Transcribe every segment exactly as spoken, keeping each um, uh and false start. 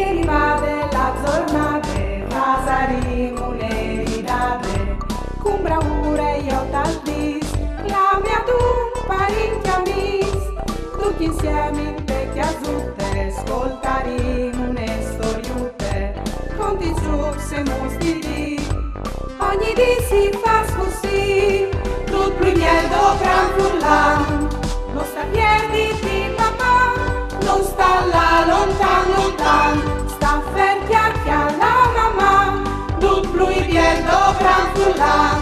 Rivade la zornade, fasarìn une ridade, cun braure jo tal dis, clame a dun parint e amis, ducj insiemi inte cjasute, scoltarìn une storiute, conti, zucs e muts di dì. Ogni dì si fâs cussì, dut plui biel dal gran furlan. No sta pierditi, Maman, no sta lâ lontan, lontan. Sta fer, cjalà, cjalà, Maman, dut plui biel dal gran furlan.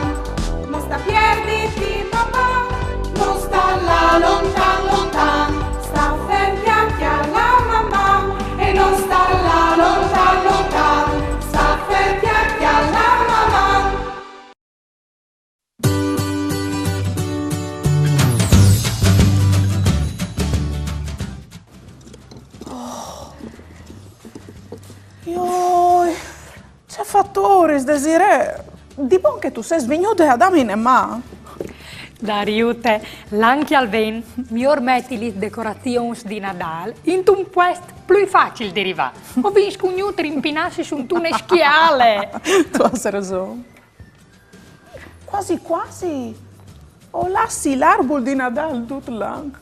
No sta pierditi, Maman, no sta lâ lontan, lontan. Sta fer, cjalà, cjalà, Maman, e no sta lâ lontan, lontan. Sta fer, cjalà, cjalà, Maman. Joi, ce fatoris, Desirée! Di bon che tu sês vignude a dâmi une man. Dariute, l'an che al ven, miôr meti lis decorazions di Nadâl intun puest plui facil di rivâ. O vin scugnût rimpinâsi suntune scjale. Tu âs reson. Cuasi cuasi o lassi l'arbul di Nadâl dut l'an.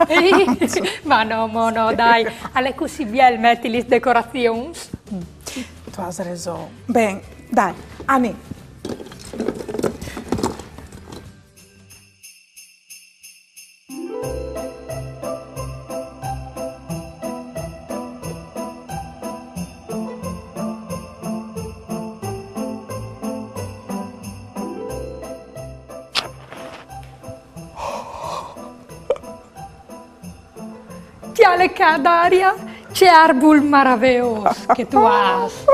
Eh, ma no, mo no, dai, al è cussì biel meti lis decorazions. Tu âs reson. Ben, dai, anìn. Cjale ca, Daria, ce arbul maraveôs che tu âs.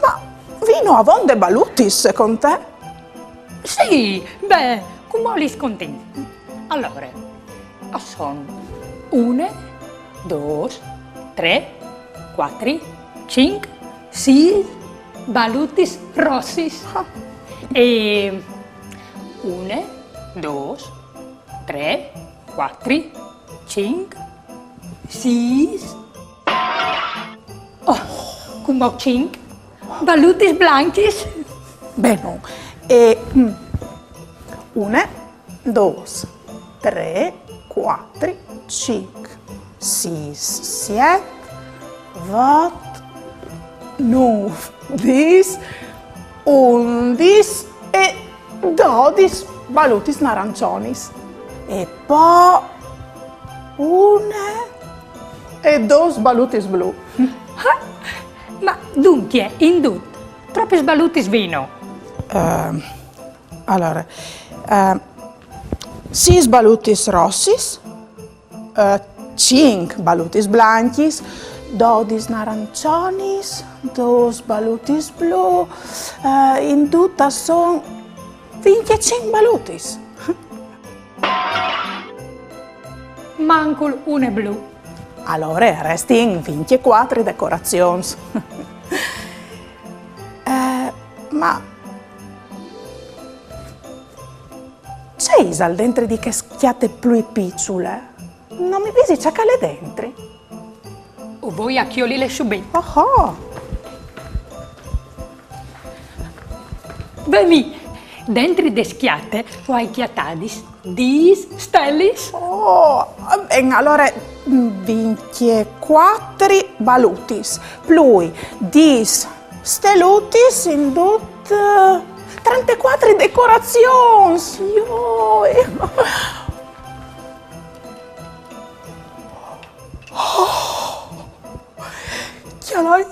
Ma vino avonde balutis, secont te? Sì, ben, cumò lis contìn. Alore, a son une, dôs, trê, cuatri, cinc, sîs balutis rossis. E une, dôs, trê, cuatri, cinc, sîs. Oh, cumò cinc balutis blancjis. Benon. E, mm, une, dôs, trê, cuatri, cinc, sîs, siet, vot, nûf, dîs, undis e dodis balutis narançonis. E po une e dôs balutis blu. Ma duncje, in dut, tropis balutis vino? Ehm, alore, ehm, sîs balutis rossis, eh, cinc balutis blancjis, dodis narançonis, dôs balutis blu, eh, in dut a son vincjecinc balutis. Mancul une blu. Alore a restin vincjecuatri decorazions. Eh, ma ce isal dentri di chê scjate plui piçule? No mi visi ce che al è dentri. O voi a cjolile subit. Oho! Vemi, dentri de scjate o ai cjatadis dîs stelis. Oh, ben, alore, mm, vincjecuatri balutis, plui dîs stelutis, in dut, eh, trentecuatri decorazions. Joi! Oh! Cjalait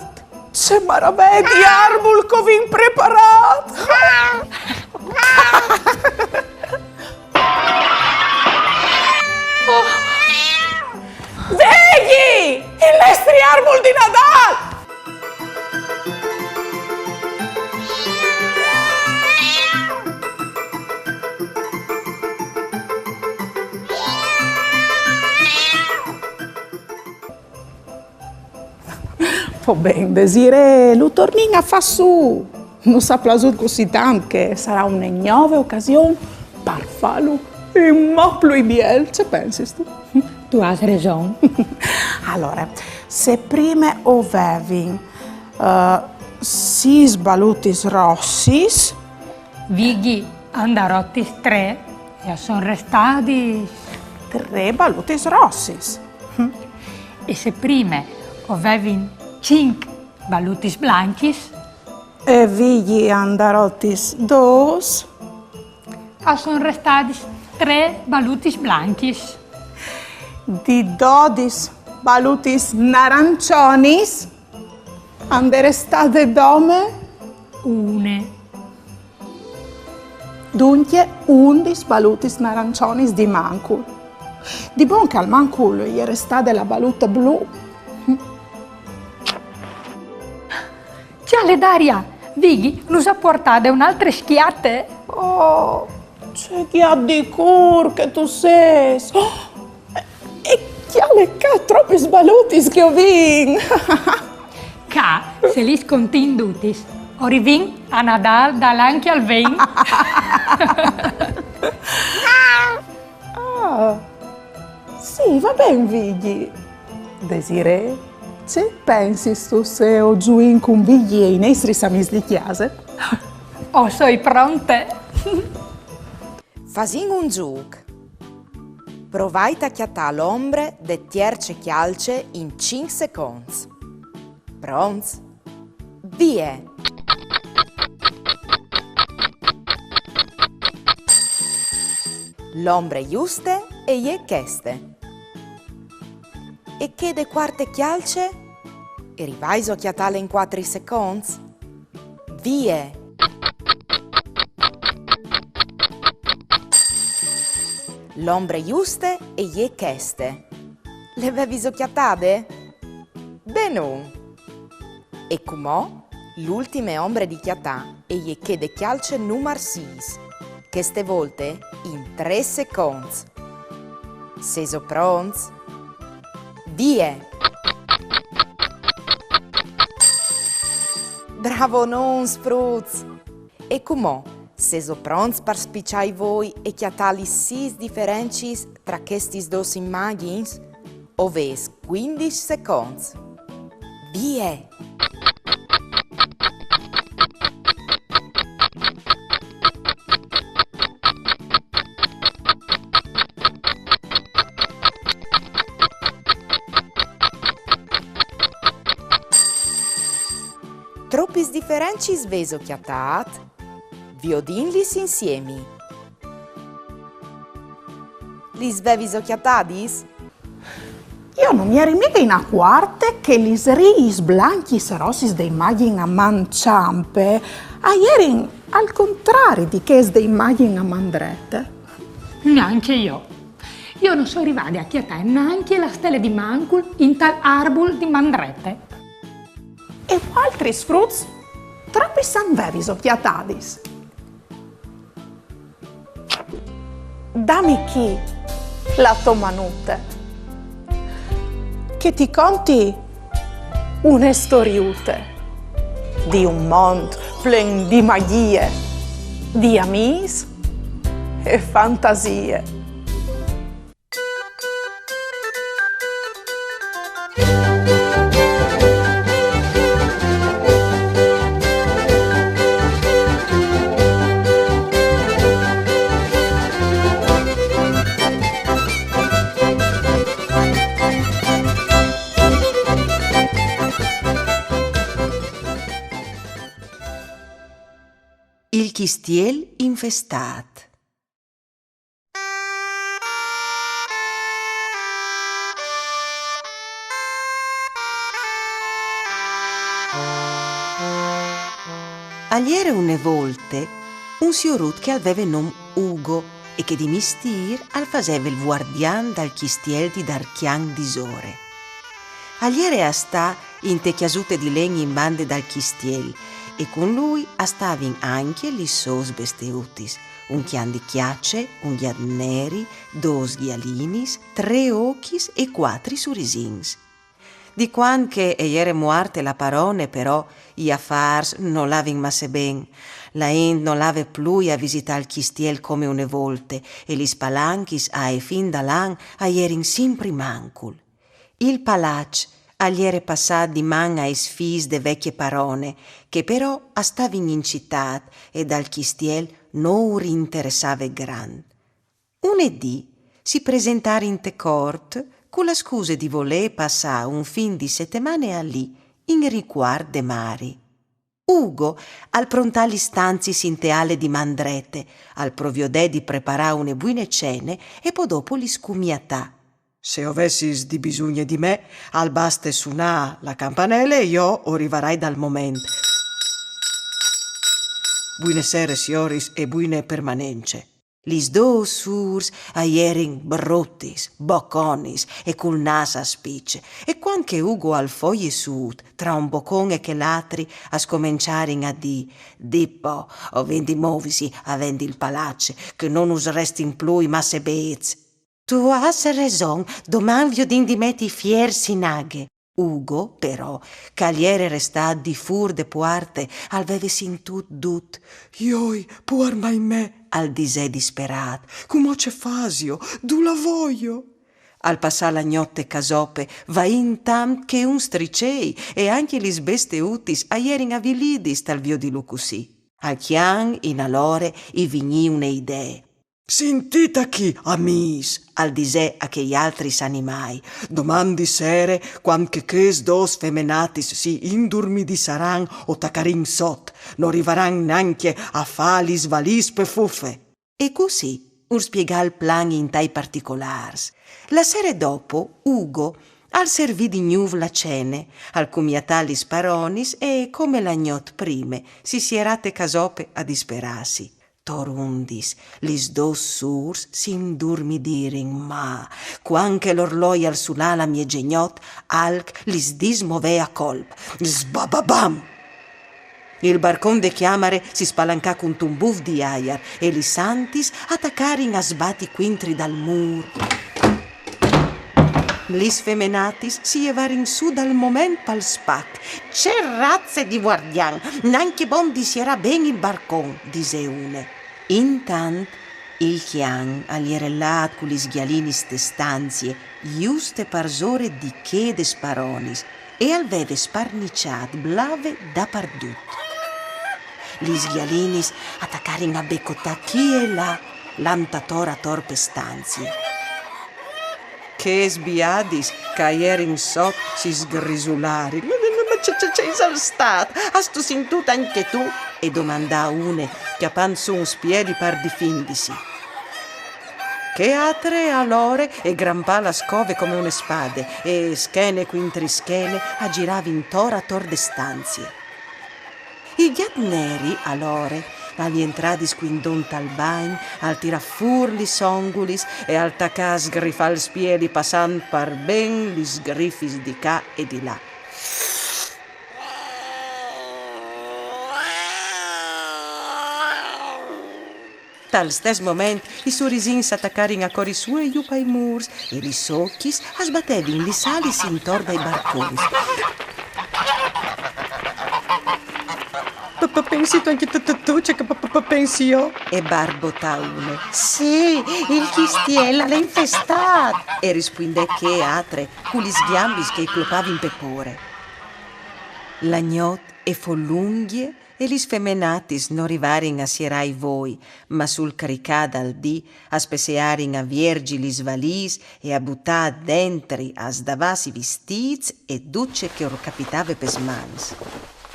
ce maravee di arbul che o vin preparât! Vegli! Il nestri arbul di Nadâl! Po ben, Desirée, lu tornìn a fâ sù. Nus à plasût cussì tant che e sarà une gnove ocasion par fâlu inmò plui biel, ce pensistu? Tu âs reson. Alore, se prime o vevin, eh, sîs balutis rossis, Vigji a 'nd à rotis trê e a son restadis trê balutis rossis. E se prime o vevin cinc balutis blanchis, e Vigji a 'nd à rotis dôs, a son restadis trê balutis blanchis. Di dodis balutis narançonis, a 'nd è restade dome une. Duncje, undis balutis narançonis di mancul. Di bon che almancul e je restade la balute blu. Cjale, Daria, Vigji nus à puartade une altre scjate. Oh, ce gjat di cûr che tu sês! Oh, e, e cjale ca tropis balutis che o vin! Ca, se lis contìn dutis, o rivìn a Nadâl dal an che al ven. Ah, sì, va ben, Vigji. Desirée, ce pensistu se o zuìn cun Vigji e i nestris amîs di cjase? O soi pronte! Fasìn un zûc. Provait a cjatâ la ombre de tierce cjalce in cinc seconts. Pronts? Vie! La ombre juste e je cheste. E chê de cuarte cjalce? E rivaiso a cjatâle in cuatri seconts? Vie! La ombre juste e je cheste. Le veviso cjatade? Benon! E cumò, la ultime ombre di cjatâ e je chê de cjalce numar sîs. Cheste volte in trê seconts. Sêso pronts? Vie! Bravonons, fruts! E cumò, sêso pronts par spiçâ i voi e cjatâ lis sîs diferencis tra chestis dôs imagjins? O vês cuindis seconts. Vie! Tropis diferencis vêso cjatât? Viodìnlis insiemi. Lis veviso cjatadis? Jo no mi jeri mighe inacuarte che lis riis blancjis e rossis de imagjin a man çampe a jerin al contrari di chês de imagjin a man drete. Nancje jo. Jo no soi rivade a cjatâ nancje la stele di mancul intal arbul di man drete. E vualtris fruts? Tropis an veviso cjatadis? Dami chi la tô manute, che ti conti une storiute di un mont plen di magjie, di amîs e fantasie. Il cjistiel infestât. Al jere une volte un siorut che al veve non Ugo e che di mistîr al faseve il vuardian dal cjistiel di Darcjan Disore. Al jere a stâ inte cjasute di len in bande dal cjistiel e cun lui a stavin ancje lis sôs besteutis, un cjan di cjace, un gjat neri, dôs gjalinis, trê ocjis e cuatri surisins. Di quand che e jere muarte la parone, però, i afârs no lavin masse ben. La int no lave plui a visitâ il cjistiel come une volte, e lis palanchis ae fin dal an a jerin simpri mancul. Il palaç al jere passât di man aes fîs de vecje parone, che però a stavin in citât e dal cjistiel no ur interessave grant. Une dì si presentarin te cort cu la scuse di volê passâ un fin di setemane alì, in ricuart de mari. Ugo al prontà lis stanziis inte ale di man drete, al proviodè di preparâ une buine cene e po dopo lis cumiatà. Se o vessis di bisugne di me, al baste sunâ la campanele e jo o rivarai dal moment. Buine sere, sioris, e buine permanence. Lis dôs sûrs a jerin brutis, boconis e cul nâs a spice, e cuant che Ugo al fo jessût, tra un bocon e chel altri, a scomençarin a dî: «Dì po, o vin di movisi a vendi il palaç, che no nus restin plui masse bêçs.» «Tu âs reson, doman viodìn di meti i fiers in aghe.» Ugo, però, che al jere restât di fûr de puarte, al veve sintût dut. «Joi, puar mai me», al disè disperât, «cumò ce fasio? Dulà voio?» Al passà la gnot te casope, vaint tant che un stricei, e ancje lis besteutis a jerin avilidis tal viodilu cussì. Al cjan, in alore, i vignì une idee. «Sintît achì, amîs», al disè a chei altris animâi, «doman di sere, cuant che chês dôs femenatis si indurmidissaran o tacarìn sot, no rivaran nancje a fâ lis valîs pe fufe.» E cussì ur spiegà il plan intai particolârs. La sere dopo, Ugo al servì di gnûf la cene, al cumiatà lis paronis e, come la gnot prime, si sierà te casope a disperâsi. Torundis, lis dôs sûrs si indurmidirin, ma, cuant che l'orloi al sunà la miezegnot, alc lis dismovè a colp. Sbababam! Il barcon de cjamare si spalancà cuntun buf di aiar e lis antis a tacarin a sbati cuintri dal mûr. Lis femenatis si jevarin sù dal moment pal spac. «Ce raze di vuardian! Nancje bon di sierâ ben il barcon», disè une. Intant il cjan al jere lât cu lis gjalinis te stanzie, juste parsore di chê des paronis, e al veve sparniçât blave dapardut. Lis gjalinis a tacarin a becotâ chi e là, lant ator ator pe stanzie. Chês biadis che a jerin sot si sgrisularin. «Ma, ma, ma ce, ce, ce isal stât? Âstu sintût ancje tu?» e domandà une, cjapant sù un spieli par difindisi. Chê altre alore e grampà la scove come une spade e, schene cuintri schene, a ziravin ator ator de stanzie. Il gjat neri, alore, al jentrà di scuindon tal bagn, al tirà fûr lis ongulis e al tacà a sgrifâ il spieli passant par ben lis sgrifis di ca e di là. Tal stes moment, i surisins a tacarin a cori sù e jù pai mûrs e lis ocjis a sbatevin lis alis intor dai barcons. «Pe-, pe-, pensistu ancje tu, tu, tu, ce che pe-, pe-, pe-, pensi jo?» e barbotà une. «Sì, il cjistiel al è infestât!» e rispuindè chê altre, cu lis gjambis che i clopavin pe pôre. La gnot e fo lungje e lis femenatis no rivarin a sierâ i voi, ma sul cricâ dal dì a spessearin a vierzi lis valîs e a butâ dentri a sdavàs i vistîts e dut ce che ur capitave pes mans.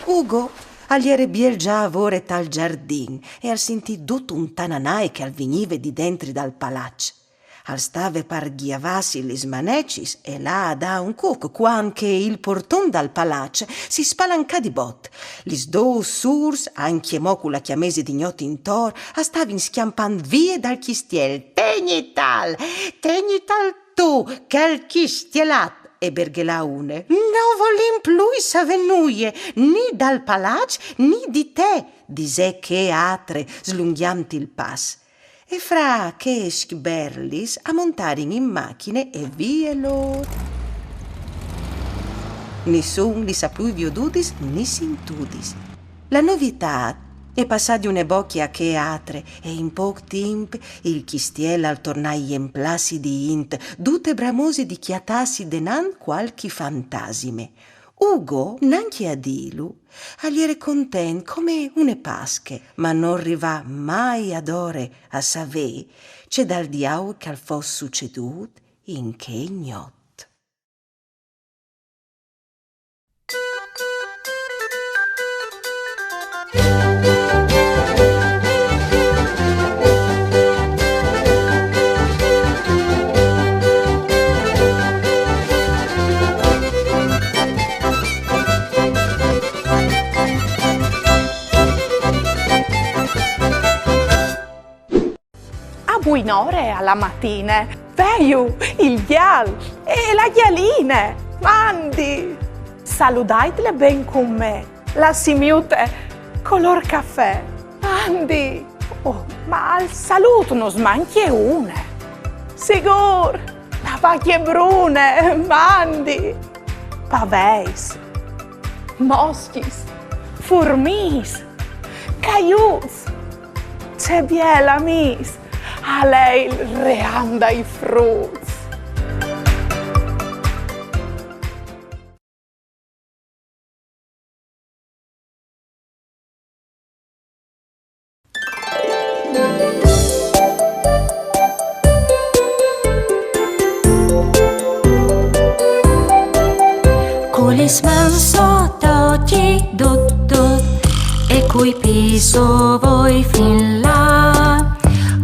Ugo al jere biel za a vore tal zardin e al sintì dut un tananai che al vignive di dentri dal palaç. Al stave par gjavâsi lis manecis e lâ a dâ un cuc, cuant che il porton dal palaç si spalancà di bot. Lis dôs sûrs, ancjemò cu la cjamese di gnot intor, a stavin scjampant vie dal cjistiel. «Tegnital, tegnital tu, chel cjistielat!» e berghelà une. «No volìn plui savê nuie, ni dal palaç, ni di te», disè chê altre, slungjant il pas. E fra chescj berlis a montarin in machine e vie lôr. Nissun lis à plui viodudis ni sintudis. La novitât e passà di une bocje a chê altre e in pôc timp il cjistiel al tornà a jemplâsi di int, dute bramose di cjatâsi denant cualchi fantasime. Ugo, nancje a dîlu, al jere content come une Pasche, ma nol rivà mai adore a savê ce dal diaul che al fos sucedût in chê gnot. A buinore a la matine, veiu il gjal e la gjaline. Mandi! Saludaitle ben cun me, la simiute colôr cafè. Mandi! Oh, ma al salût nus mancje une. Sigûr, la vacje brune, mandi! Paveis, moscjis, furmiis, caiuts, ce biel amîs, al è il ream dai fruts. Cu lis mans sot occhi dut dut e cui pîts o voi fin là,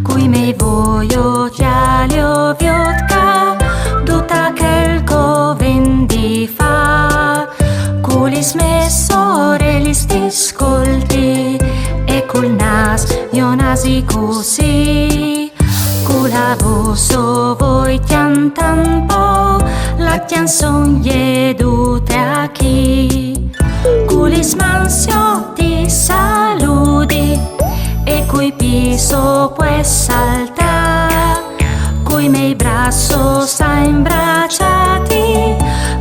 cui miei voi ocjâi o viôt ca dut chel che o vin di fâ. Cu lis mês orelis ti scolti e cul nâs jo nasi cussì. Cu la vôs o voi cjantâ un pôc, la cjançon e je dute achì. Cu lis mans jo ti saludi e cui pîts o pues saltâ. Cui miei braços o ai imbraçâts,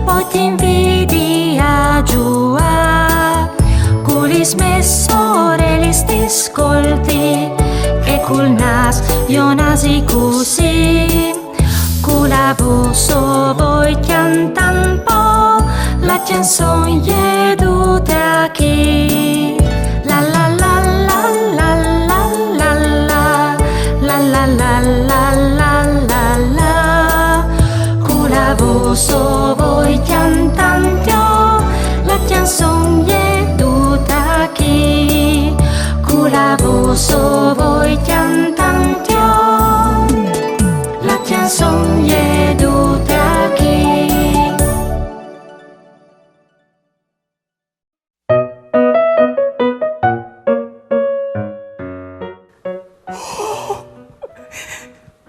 po ti invidi a zuiâ. Cu lis mês orelis ti scolti e cul nâs jo nasi cussì. Cu la vôs o voi cjantâ un pôc, la cjançon e je dute achì. La la la la la la la la. La la la la la la la. Cu la vôs o voi cjantâ un pôc, la cjançon e je dute achì. Cu la vôs o voi cjantâ un pôc, la cjançon e je dute achì.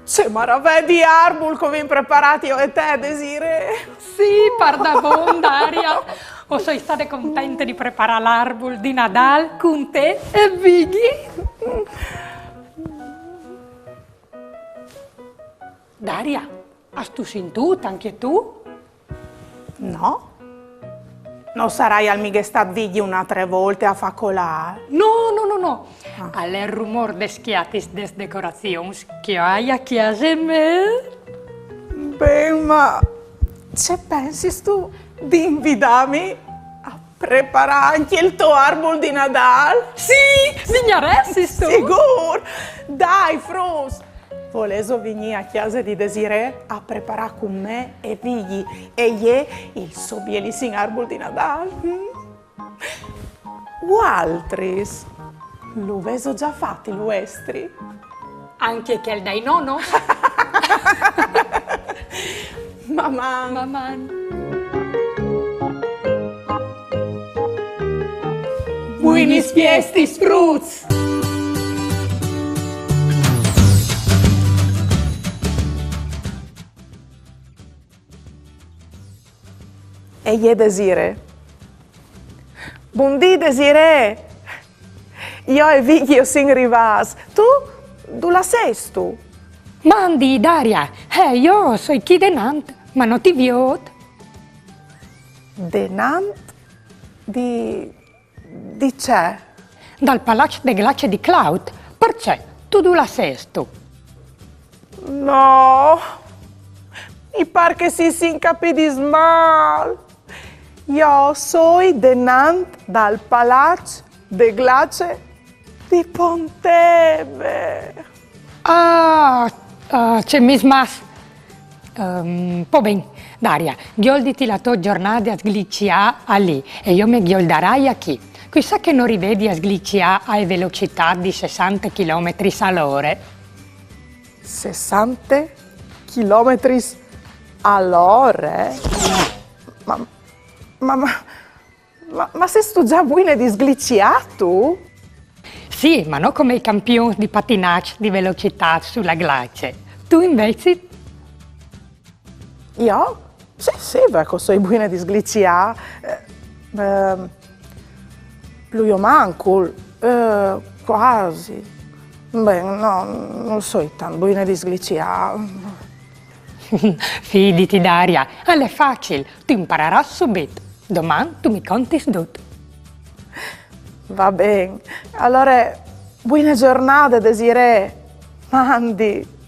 Ce maravee di arbul che o vin preparât jo e te, Desirée! Sì, pardabon, Daria. O soi stade contente di preparâ l'arbul di Nadâl cun te e Vigji. Daria, âstu sintût ancje tu? No. No saraial mighe stât Vigji une altre volte a fâ colâ? No, no, no, no. Ah. Al è il rumôr des cjatis des decorazions che o ai a cjase mê. Ben, ma ce pensistu di invidâmi a preparâ ancje il to arbul di Nadâl? Sì, vignaressistu? Sigûr! Dai, fruts! Volêso vignî a cjase di Desirée a preparâ cun me e Vigji e jê il so bielissim arbul di Nadâl? Mm? Vualtris lu vêso za fat il vuestri? Ancje chel dai nonos? Maman! Maman! Buinis fiestis, fruts! E jê Desirée. Bundì, Desirée! Jo e Vigji o sin rivâts. Tu, dulà sêstu? Mandi, Daria! Eh, jo o soi chi denant, ma no ti viôt. Denant di, di ce? Dal palaç de glace di Claut. Parcè? Tu dulà sêstu? No, mi par che si sin capidis mâl. Jo o soi denant dal palaç de glace di Pontebe. Ah, ah, ce mismàs. Ehm, po ben, Daria, gjolditi la tô zornade a sgliciâ alì e jo me gjoldarai achì. Cui sa che no rivedi a sgliciâ ae velocitât di sessante chilometris a l'ore. Sessante chilometris a l'ore? Ma, ma, ma, ma, ma sêstu za buine di sgliciâ tu? Sì, ma no come i campions di patinaç di velocitât su la glace. Tu invezit? Jo? Sì, sì, ve che o soi buine di sgliciâ. Eh, ehm, plui o mancul, eh, cuasi. Ben, no, no soi tant buine di sgliciâ. Fiditi, Daria, al è facil, tu impararâs subit. Doman tu mi contis dut. Va ben. Alore, buine zornade, Desirée. Mandi.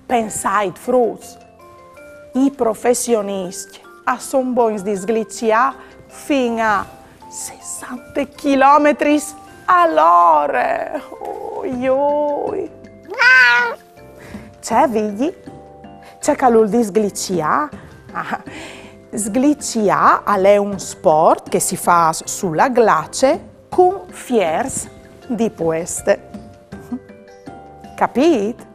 Pensait, fruts, i professioniscj a son bogns di sgliciâ fin a sessante chilometris a l'ore. Oi, oi. Ce, Vigji? Ce che al vûl dî sgliciâ? Ah, sgliciâ al è un sport che si fâs su la glace cun fiers di pueste. Capît?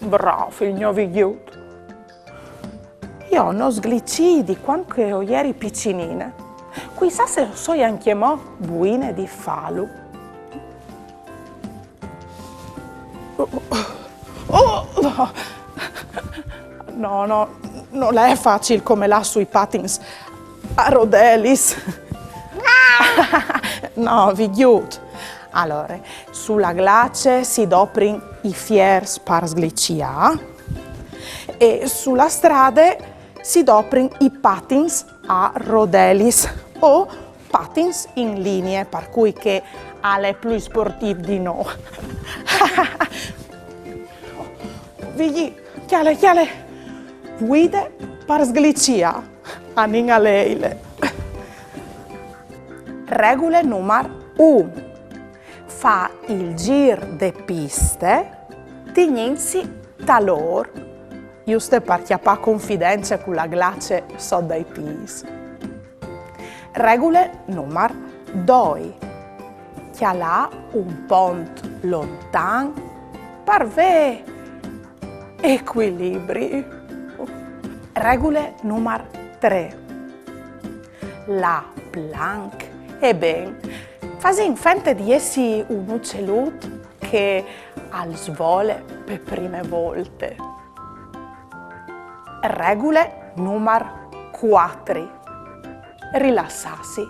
Brâf il gno Vigjut. Jo no sglicii di cuant che o jeri piçinine. Cui sa se o soi ancjemò buine di fâlu. Oh, no. No, no, nol è facil come lâ sui patins a rodelis. No, Vigjut. Alore, su la glace si doprin i fiers par sgliciâ e su la strade si doprin i patins a rodelis o patins in linie, par cui che al è plui sportîf di nô. Vigji, cjale, cjale! Vuide par sgliciâ. Anìn a leile. Regule numar un. Fâ il zîr de piste tignintsi tal ôr, juste par cjapâ confidence cu la glace sot dai pîts. Regule numar doi. Cjalâ un pont lontan par vê ecuilibri. Regule numar trê. Lâ planc e ben. Fasìn fente di jessi un ucelut che al svole pe prime volte. Regule numar cuatri. Rilassâsi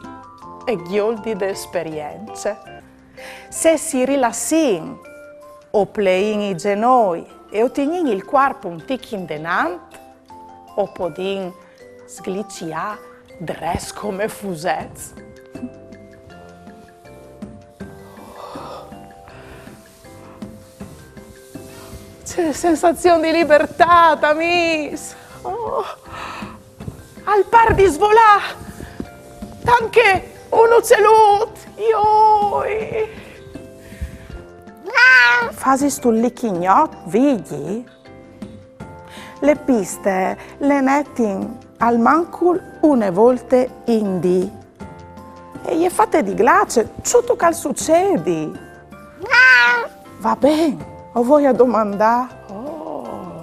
e gjoldi de esperience. Se si rilassìn, o pleìn i zenoi e o tignìn il cuarp un tic indenant, o podìn sgliciâ drets come fusets. Ce sensazion di libertât, amîs! Oh. Al par di svolâ! Tant che un ucelut! Joi! Fasistu il lichignot, Vigji? Le piste le netin almancul une volte in dì. E je fate di glace, ce vûstu che al sucedi? Va ben, o voi a domandâ. Oh.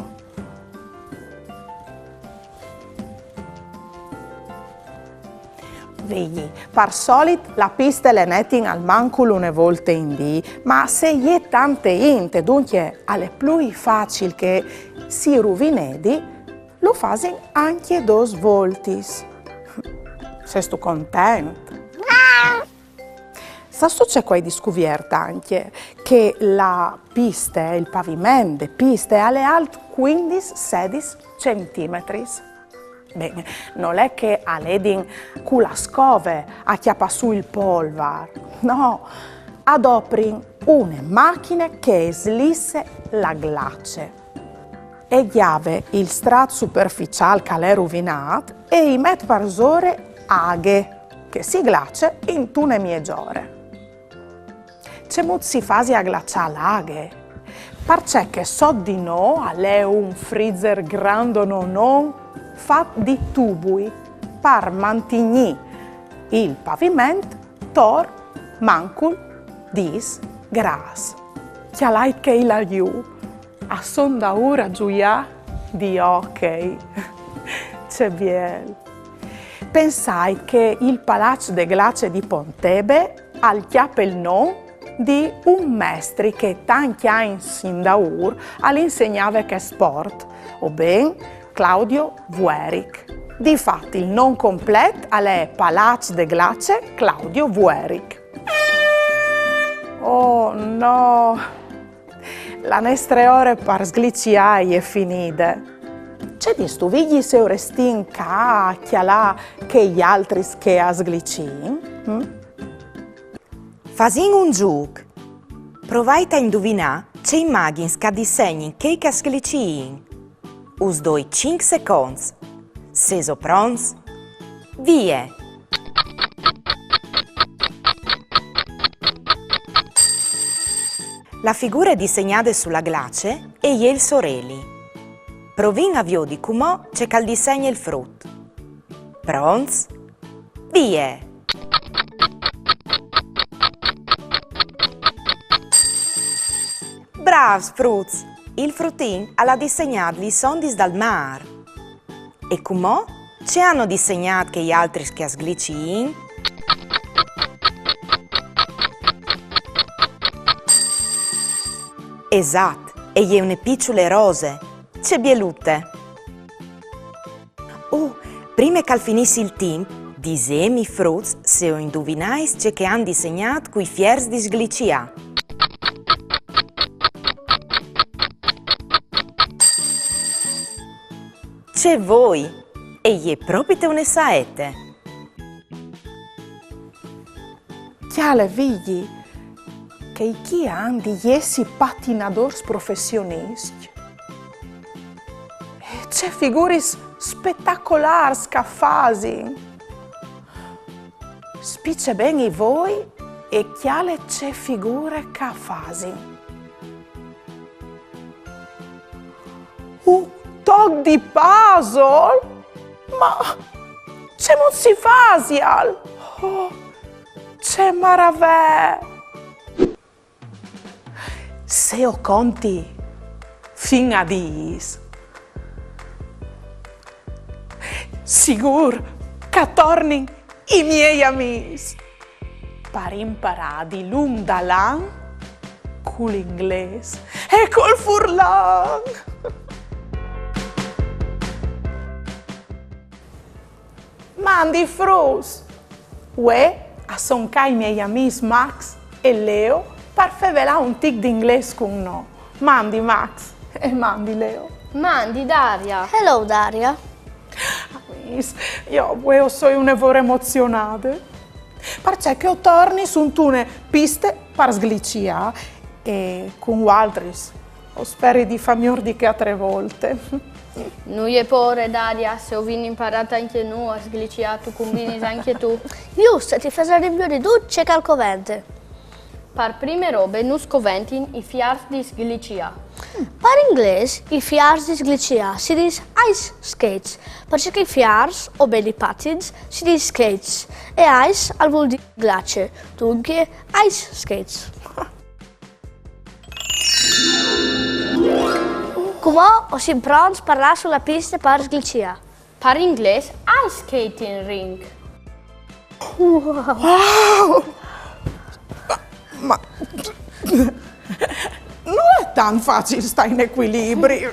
Vigji, par solit la piste le netin almancul une volte in dì, ma se e je tante int, duncje al è plui facil che si ruvinedi, lu fasin ancje dôs voltis. Sêstu content? Sâstu ce che o ai discuviert ancje? Che la piste, il paviment de piste, al è alt cuindis, sedis centimetris. Ben, nol è che a ledin cu la scove a cjapâ sù il polvar, no, a doprin une machine che e slisse la glace. E gjave il strat superficiâl che al è ruvinât e i met parsore aghe, che si glace intune mieze ore. Cemût si fasi a glaçâ la aghe? Parcè che sot di nô al è un freezer grandonon fat di tubui par mantignî il paviment tor mancul dîs grâs. Cjalait chei là jù, a son daûr a zuiâ di hockey. Ce biel! Pensait che il Palaç de Glace di Pontebe al cjape il non di un mestri che tancj agns indaûr al insegnave chest sport, o ben Claudio Vueric. Di fat, il non complet al è Palaç de Glace Claudio Vueric. Oh no! La nestre ore par sgliciâ e je finide. Ce dîstu, Vigji, se o restìn ca a cjalâ chei altris che a sglicin? Hm? Fasìn un zûc. Provait a induvinâ ce imagjins che a dissegnin chei che a sgliciin. Us doi cinc seconts. Sêso pronts? Vie! La figure dissegnade su la glace e je il soreli. Provìn a viodi cumò ce che al dissegne il frut. Pronts? Vie! Brâfs, fruts! Il frutin al à dissegnât lis ondis dal mâr. E cumò? Ce àn dissegnât chei altris che a sglicin? Esat, e je une piçule rose. Ce bielute! Oh, prime che al finissi il timp, disêmi, fruts, se o induvinais ce che àn dissegnât cui fiers di sgliciâ. Ce voi! E je propite une saete. Cjale, Vigji, chei chi a àn di jessi patinadôrs professioniscj. E ce figuris spetacolârs che a fasin! Spice ben i voi e cjale ce figure che a fasin. Un toc di puzzle? Ma cemût si fasial? Oh, ce maravee! Se o conti fin a dîs, sigûr che a tornin i miei amîs par imparâ dilunc dal an cul inglês e cul furlan. Mandi fruts! Vuê a son ca i miei amîs Max e Leo par fevelâ un tic di inglês cun nô. Mandi Max e mandi Leo. Mandi Daria. Hello Daria. Amîs, jo vuê o soi une vore emozionade. Parcè che o torni suntune piste par sgliciâ e cun vualtris o speri di fâ miôr di chê altre volte. Nuie pôre, Daria, se o vin imparât ancje nô a sgliciâ, tu cumbinis ancje tu. Just, ti fasarìn viodi dut ce che al covente. Par prime robe nus coventin i fiars di sgliciâ. Par inglês, i fiars di sgliciâ si dîs ice skates, parcè che i fiars, o ben i patins, si dîs skates, e ice al vûl dî glace, duncje ice skates. Cumò o sin pronts par lâ su la piste par sgliciâ. Par inglês, ice skating rink. Wow! Ma, ma nol è tant facil stâ in ecuilibri.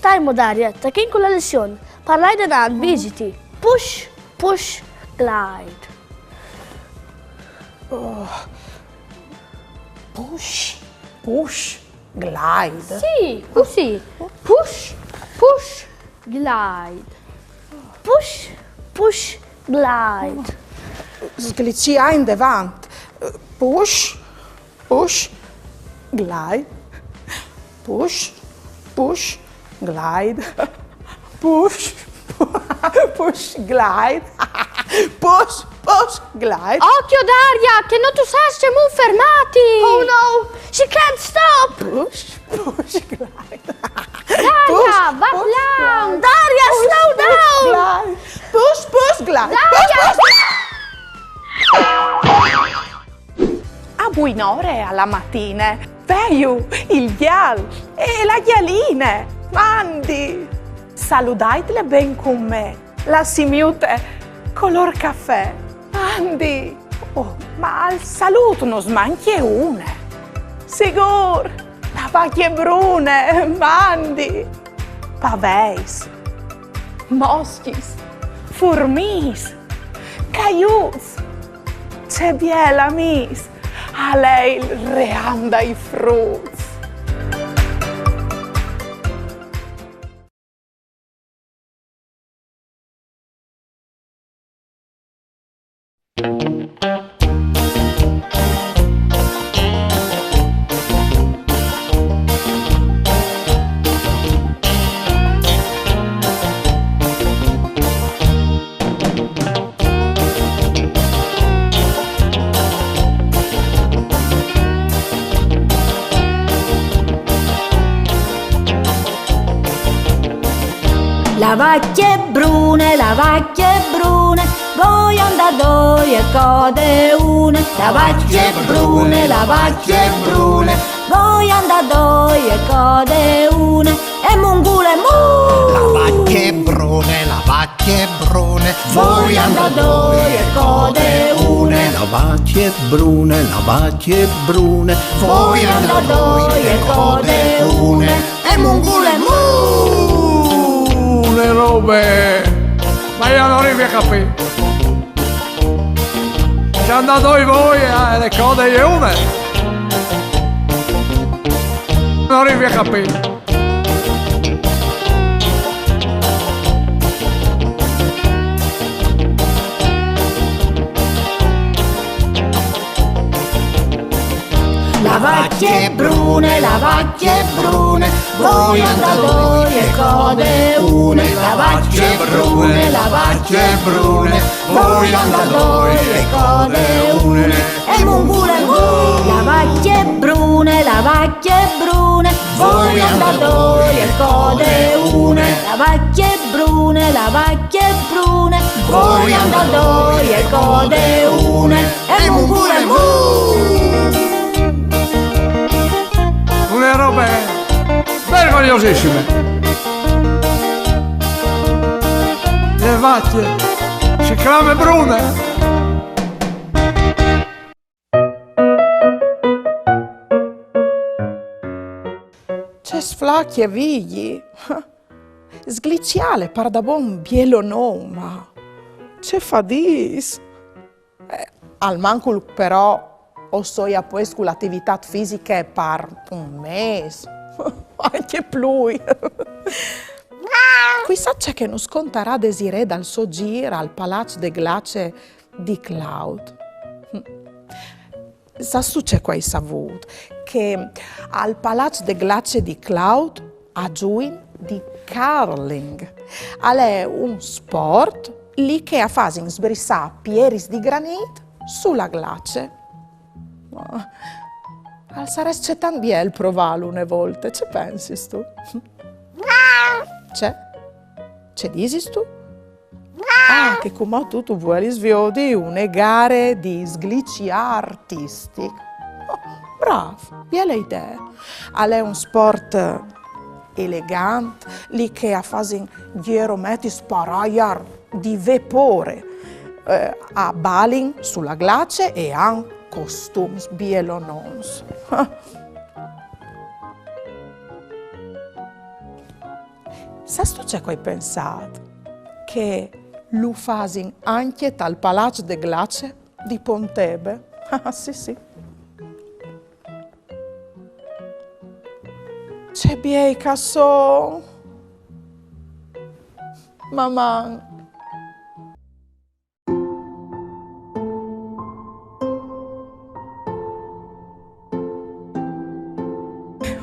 Dai mo Daria, tachìn cu la lession. Par lâ indenant, visiti: push, push, glide. Oh. Push, push, glide. Sì, cussì. Push, push, Glide. Push, push, glide. Sglicià indevant. Push, push, glide. Push, push, glide. Push, push, glide. Push, push, glide. Occhio, Daria, che no tu sâs cemût fermâti! Oh no, she can't stop! Push, push, glide. Daria, va plan! Daria, slow down! Push, push, glide. Daria! Push, push, glide. A buinore a la matine, veju il gjal e la gjaline. Mandi! Saludaitle ben cun me, la simiute colôr cafè. Mandi! Oh, ma al salût nus mancje une. Sigûr, la vacje brune, mandi! Paveis, moscjis, furmiis, caiuts, ce biel amîs, al è il ream dai fruts. La vacje brune, la vacje brune, voie a 'ndâ doi e code une. La vacje brune, la vacje brune, voie a 'ndâ doi e code une. E mungule mu! La vacje brune, la vacje brune, voie a 'ndâ doi e code une. La vacje brune, la vacje brune, voie a 'ndâ doi e code une. E mungule mu! Une robe! Ma jo no rivi a capî. Se a 'nd à doi voie, eh, e code une. No rivi a capî. La vacje brune, la vacje brune, voie a 'nd à doi e code une. La vacje brune, la vacje brune, voie a 'nd à doi e code une. E mungule mu! La vacje brune, la vacje brune, voie a 'nd à doi e code une. La vacje brune, la vacje brune, voie a 'nd à doi e code une. E mungule mu! Une robe vergognosissime. Le vacje si clame brune. Ce sflacje, Vigji! Sgliciâle pardabon bielonome. Ce fadîs! Eh, almancul però o soi a puest cu la ativitât fisiche par un mês, ancje plui. Cuissà ce che nus contarà Desirée dal so zîr al Palaç de Glace di Claut. Sâstu ce che o ai savût? Che al Palaç de Glace di Claut a zuin di curling. Al è un sport li che a fasin sbrissâ pieris di granît su la glace. Ma al sarès cetant biel provâlu une volte, ce pensistu? Ce? Ce disistu? Ah, che cumò tu, tu vuelis viodi une gare di sgliciâ artistic. Oh, brâf, biele idee. Al è un sport elegant, li che a fasin gjirometis par aiar di vepore. Eh, a balin su la glace e a àn costums bielonons. Sâstu ce che o ai pensât? Che lu fasin ancje tal Palaç de Glace di Pontebe. Ah, sì, sì. Ce biei che a son! Maman!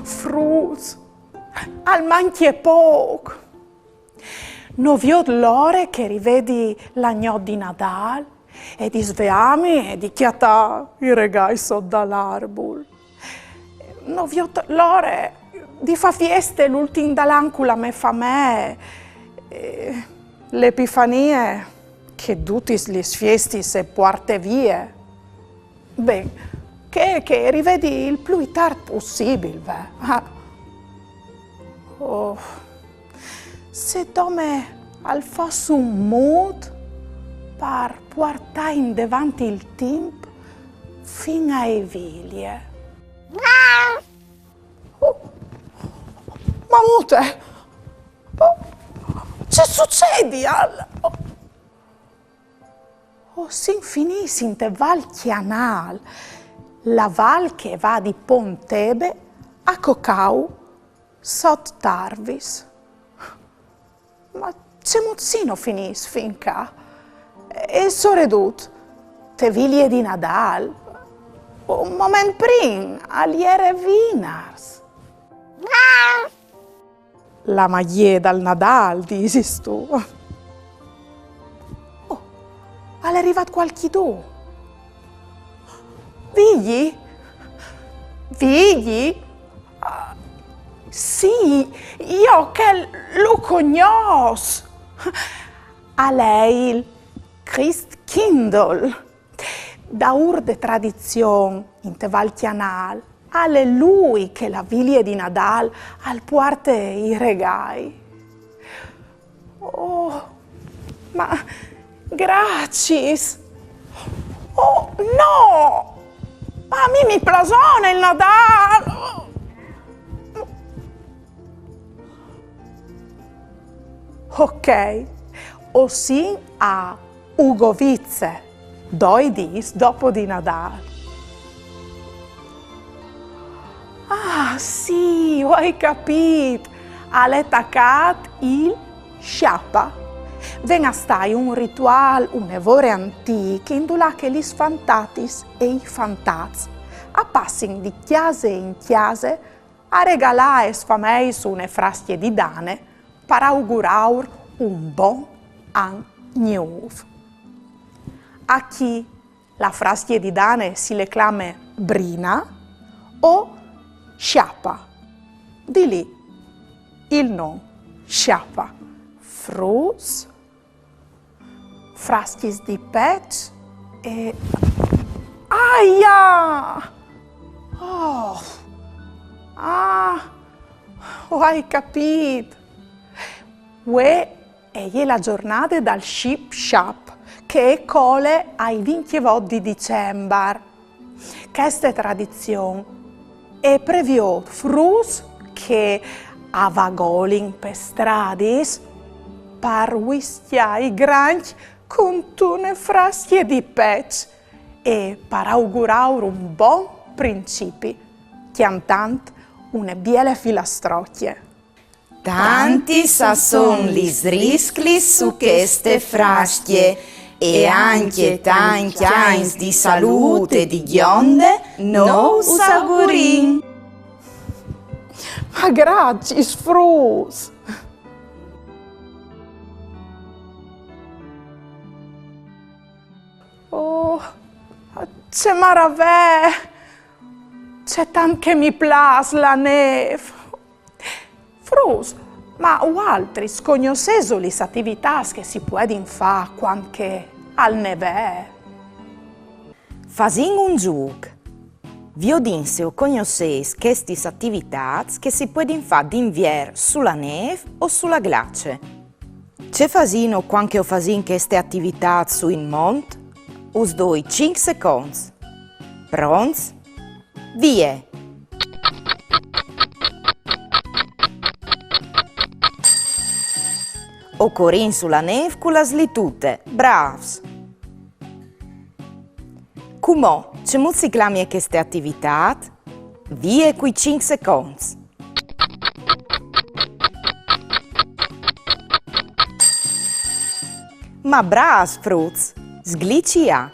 Fruts, al mancje pôc. No viôt la ore che e rivedi la gnot di Nadâl e di sveâmi e di cjatâ i regâi sot dal arbul. No viôt la ore di fâ fieste l'ultin dal an cu la mê famee. E l'Epifanie, che dutis lis fiestis e puarte vie. Ben, che, che e rivedi il plui tart pussibil, ve. Ah. Oh. Se dome al fos un mût par puartâ indevant il timp fin ae vilie. Oh, mamute! Oh, ce sucedial? Oh. O sin finîts inte Val Cjanâl, la val che e va di Pontebe a Cocau sot Tarvis. Ma cemût sino finîts fin ca? E soredut, te vilie di Nadâl, un moment prin al jere vinars. La magjie dal Nadâl, disistu? Oh, al è rivât cualchidun. Vigji? Vigji? Ah, sì, jo chel lu cognòs. Al è il Christkindl. Daûr de tradizion, inte Val Cjanâl, al è lui che la vilie di Nadâl al puarte i regâi. Oh, ma graciis! Oh, no! Ma a mi mi plasone il Nadâl! Ok, o sin a Ugovize, doi dîs dopo di Nadâl. Ah, sì, o ai capît! Al è tacât il Sciapa. Ven a stâi un rituâl une vore antîc, indulà che lis fantatis e i fantats a passin di cjase in cjase a regalâ aes fameis une frascje di dane par augurâur un bon an gnûf. Achì la frascje di dane si le clame Brina o Sciapa. Di li il non Sciapa. Fruts, frascjis di peç e... Aia! Oh! Ah! O ai capît! Vuê e je la zornade dal Sciap Sciap, che e cole ai vincjevot di Dicembar. Cheste tradizion e previôt fruts che a vagolin pes stradis par viscjâ i grancj cuntune frascje di peç e par augurâur un bon principi, cjantant une biele filastrocje. Tantis a son lis risclis su cheste frascje, e ancje tancj agns di salût e di gjonde nô us augurìn. Ma graciis, fruts! Oh, ce maravee! Ce tant che mi plâs la nêf! Fruts, ma vualtris cognossêso lis ativitâts che si puedin fâ cuant che al nevee? Fasìn un zûc. Viodìn se o cognossês chestis ativitâts che si puedin fâ d'invier su la nêf o su la glace. Ce fasìno cuant che o fasìn cheste ativitât sù in mont? Us doi cinc seconts. Pronts? Vie! O corìn su la nêf cu la slitute. Brâfs! Cumò, cemût si clamie cheste ativitât? Vie cui cinc seconts. Ma brâfs fruts! Sgliciâ!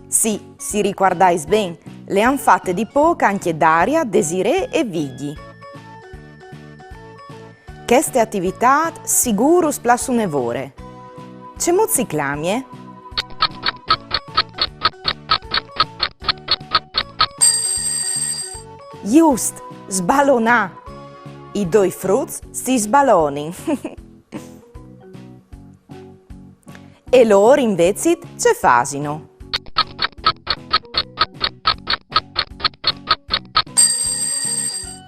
Sì, si ricuardais ben, le àn fate di pôc ancje Daria, Desirée e Vigji. Cheste ativitât sigûr us plâs une vore. Cemût si clamie? Just, sbalonâ! I doi fruts si sbalonin. E lôr invezit ce fasino?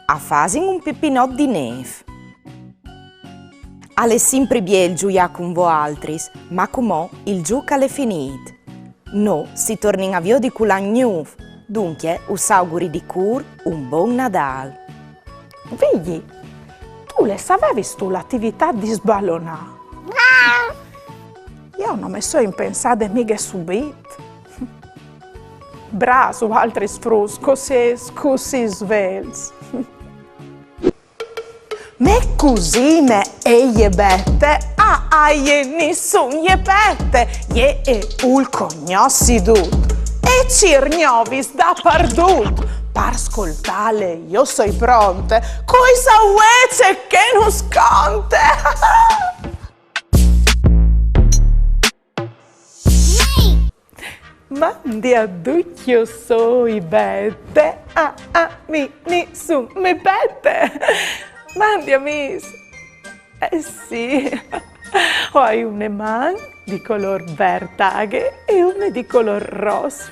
A fasin un pipinot di nêf. Al è simpri biel zuiâ cun voaltris, ma cumò il zûc al è finît. Nô si tornìn a viodi cul an gnûf, duncje us auguri di cûr un bon Nadâl. Vigji, tu le savevistu l'ativitât di sbalonâ? Jo no me soi impensade mighe subit. Brâfs, voaltris fruts, che o sês cussì svelts. Mê cusine e je Bete, a, a jê nissun je pete, jê e vûl cognossi dut e e cîr gnovis dapardut. Par scoltâle jo soi pronte, cui sa ce che nus conte. Mandi a ducj, jo soi Bete, a, a mi nissun me pete. Mandi amîs. Eh sì, o ai une man di colôr vert aghe e une di colôr ros.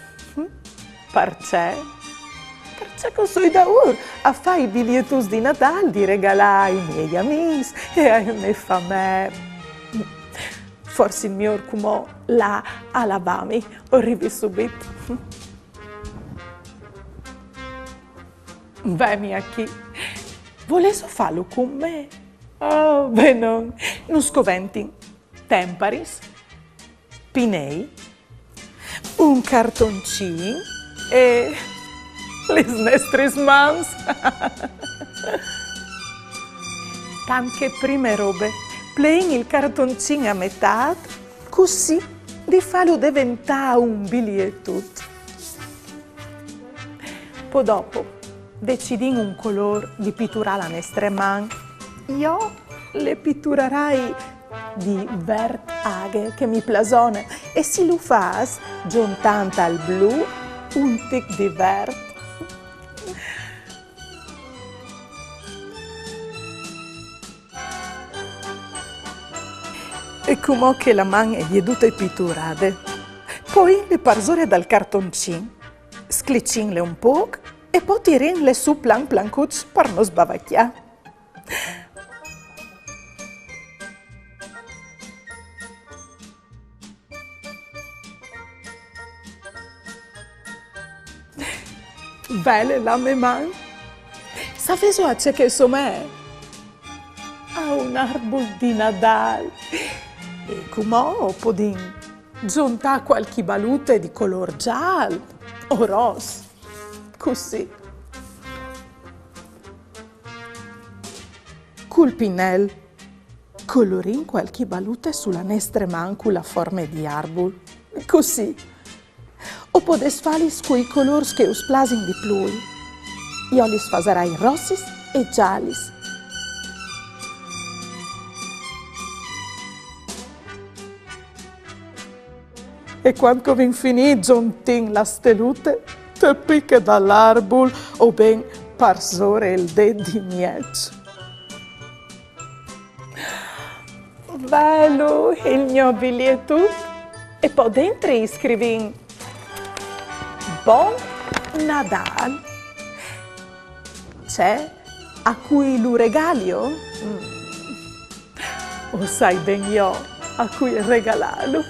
Parcè? Parcè che o soi daûr a fâ i bilietuts di Nadâl di regalâ ai miei amîs e ae mê famee. Forsit il miôr cumò lâ a lavâmi, o rivi subit. Vemi achì. Volêso fâlu cun me? Oh, benon. Nus coventin temparis, pinei, un cartoncin e lis nestris mans. Tant che prime robe, pleìn il cartoncin a metât, cussì di fâlu deventâ un bilietut. Po dopo, decidìn un colôr di piturâ la nestre man. Jo le piturarai di vert aghe, che mi plâs une, e si lu fâs zontant al blu un tic di vert. E cumò che la man e je dute piturade, poìnle parsore dal cartoncin, sclicìnle un pôc e po tirìnle sù plan plancuç par no sbavacjâ. Vele la mê man? Savêso a ce che e somee? A un arbul di Nadâl. E cumò o podìn zontâ cualchi balute di colôr zâl o ros. Cussì. Cul pinel colorìn cualchi balute su la nestre man cu la forme di arbul. Cussì. O podês fâlis cui colôrs che us plasin di plui. Jo lis fasarai rossis e zalis. E cuant che o vin finît, zontìn la stelute, te piche dal arbul o ben parsore il dêt di mieç. Velu il gno bilietut e po dentri i scrivìn: Bon Nadâl. Ce? A cui lu regalio? Mm. O sai ben jo a cui regalâlu.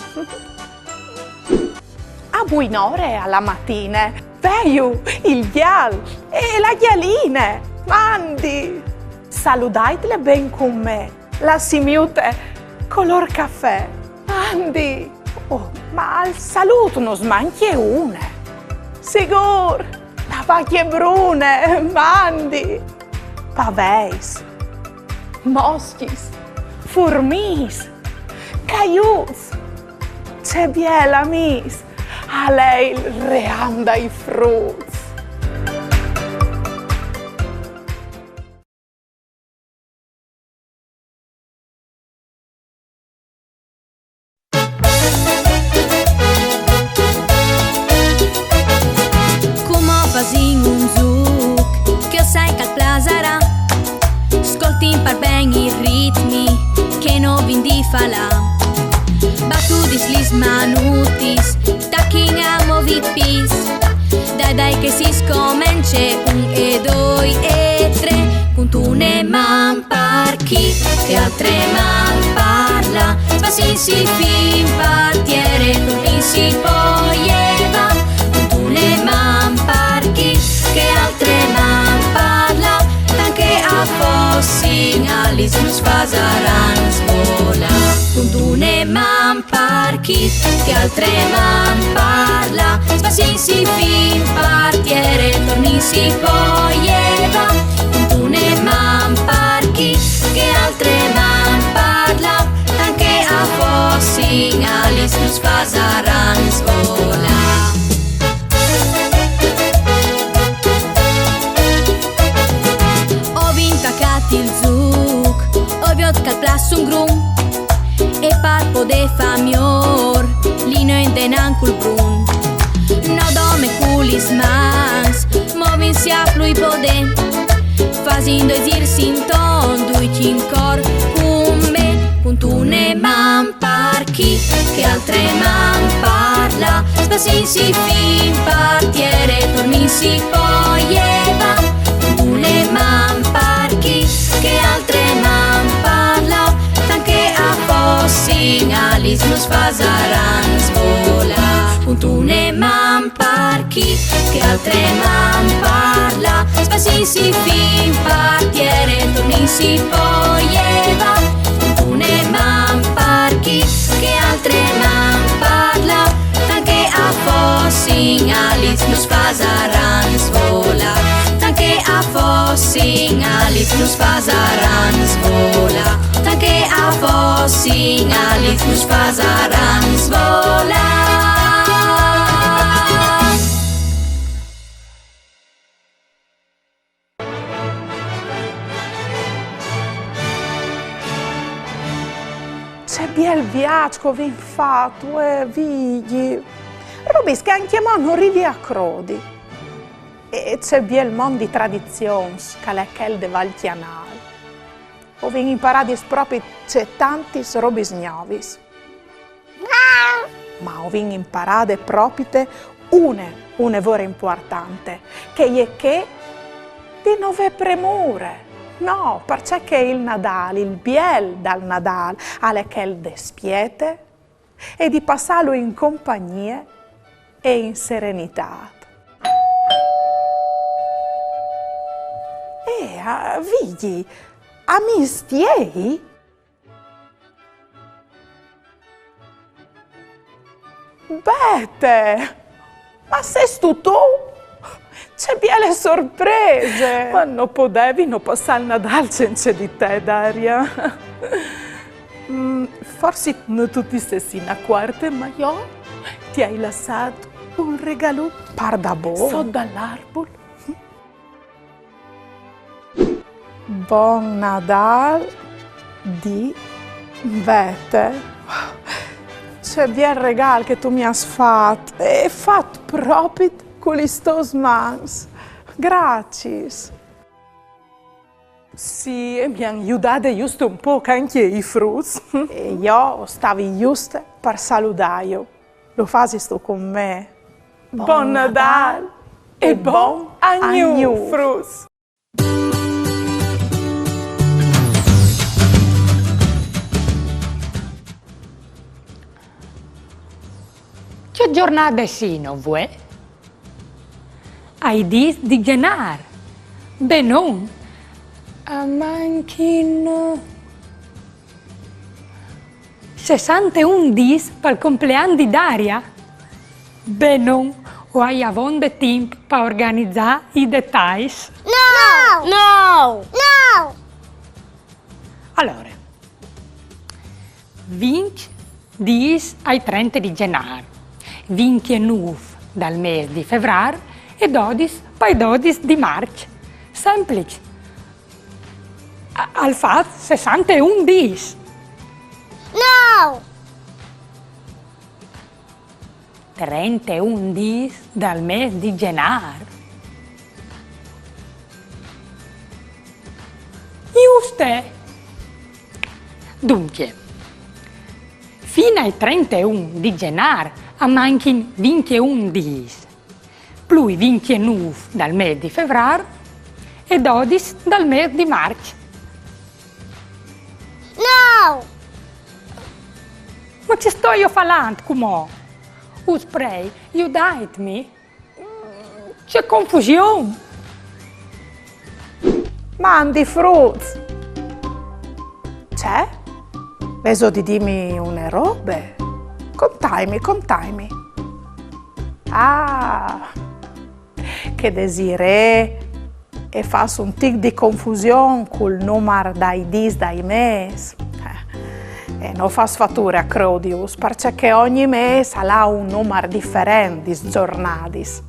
A buinore a la matine, veju il gjal e la gjaline. Mandi! Saludaitle ben cun me, la simiute colôr cafè. Mandi! Oh, ma al salût nus mancje une. Sigûr, la vacje brune, mandi! Paveis, moscjis, furmiis, caiuts, Ce biel, amîs! Al è il ream dai fruts. Cumò fasìn un zûc che o sai che al plasarà. Scoltìn par ben i ritmis che no vin di falâ. Batudis lis manutis, tachìn a movi i pîts. Dai, dai che si scomence, un e doi e trê. Cuntune man par chi, chê altre man par là. Sbassìnsi fin par tiere, turnìnsi po jevâ. Cuntune man par chi, chê altre man par là. Tant che a fossin alis nus fasaran svolâ. Cuntune man par chi, chê altre man par là. Sbassìnsi fin par tiere, turnìnsi po jevâ. Cuntune man par chi, chê altre man par là. Tant che a fossin alis nus fasaran svolâ. O vin tacât il zûc, o viôt che al plâs un grum. E par podê fâ miôr, lino indenant cul brun. No dome cu lis mans, movìnsi a plui podê. Fasìn doi zîrs intorn, ducj in cor cun me. Cuntune man par chi, chê altre man par là. Sbassìnsi fin par tiere, turnìnsi po jevâ. Cuntune man par chi, chê altre man par là. Tant che a fossin alis nus fasaran svolâ. Cuntune man par chi, chê altre man par là. Sbassìnsi fin par tiere, turnìnsi po jevâ. Cuntune man par chi, chê altre man par là. Tant che a fossin alis nus fasaran svolâ. Tant che a fossin alis nus fasaran svolâ. Tant che a fossin alis nus fasaran svolâ. Ce biel viaç che o vin fat, eh, Vigji. Robis che ancjemò no rivi a crodi. E ce biel mont di tradizions che al è chel de Val Cjanâl. O vin imparadis propit ce tantis robis gnovis. Ma o vin imparade propite une, une vore impuartante, che e je chê di no vê premure. No, parcè che il Nadâl, il biel dal Nadâl, al è chel de spiete e di passâlu in compagnie e in serenitât. Eh, a, Vigji, a mistiei? Bete! Ma sêstu tu? Ce biele sorprese! Ma no podevi no passâ il Nadâl cence di te, Daria. Mm, forsit no tu ti sês inacuarte, ma jo ti ai lassât un regalut. Pardabon? Sot dal arbul. Bon Nadâl di Bete. Ce biel regâl che tu mi âs fat, e fat propit cu lis tôs mans. Graciis. Sì, e mi àn judade just un pôc ancje i fruts. E jo o stavi juste par saludâju. Lu fasistu cun me? Bon Nadâl e bon agn nûf, fruts! Ce zornade sino vuê? Ai dîs di Zenâr. Benon. A mancjin sessanteun dîs pal complean di Daria. Benon, o ai avonde timp par organizâ i detais. No! No! No! Alore, vincj Dîs ai trente di Zenâr, vincjenûf dal mês di Fevrâr e dodis pai dodis di Març. Sempliç. A- al fâs sessanteun dîs. No! Trenteun dîs dal mês di Zenâr. Juste! Duncje, fin ai trenteun di Zenâr a mancjin vincjeun dîs, plui vincjenûf dal mês di Fevrâr e dodis dal mês di Març. No! Ma ce stoio falant cumò? Us prei, judaitmi. Ce confusion! Mandi fruts! Ce? Vêso di dîmi une robe? Contaimi, contaimi. Ah, che Desirée e fâs un tic di confusion cul numar dai dîs dai mês. Eh, e no fâs fature a crodius, parcè che ogni mês al à un numar diferent di zornadis.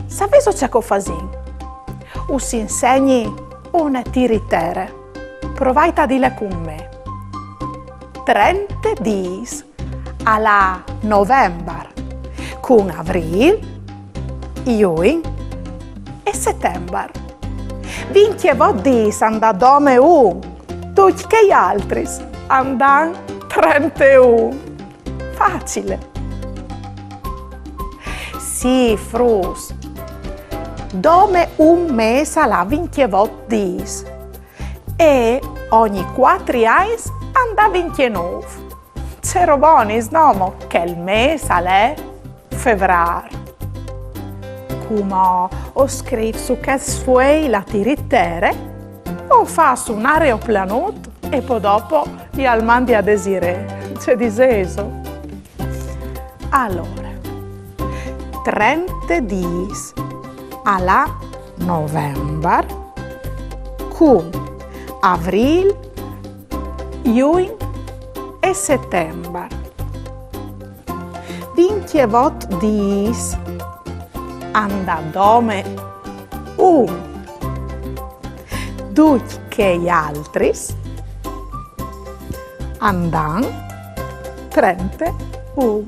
Savêso ce che o fasìn? Us insegni une tiritere. Provait a dîle cun me. Trente dîs al à Novembar, cun Avrîl, Jugn e Setembar. Vincjevot dîs a 'nd à dome un, ducj chei altris a 'nd àn trenteun. Facile. Sì, fruts. Dome un mês al à vincjevot dîs. E ogni cuatri agns a 'nd à vincjenûf. Ce robonis, no mo, chel mês al è Fevrâr. Cumò o scrîf su chest sfuei la tiritere, o fâs un aeroplanut e po dopo jal mandi a Desirée. Ce disêso? Alore, trente dîs al à Novembar, cun Avrîl, Jugn e Setembar. Vincjevot dîs a 'nd à dome un. Ducj chei altris a 'nd àn trenteun.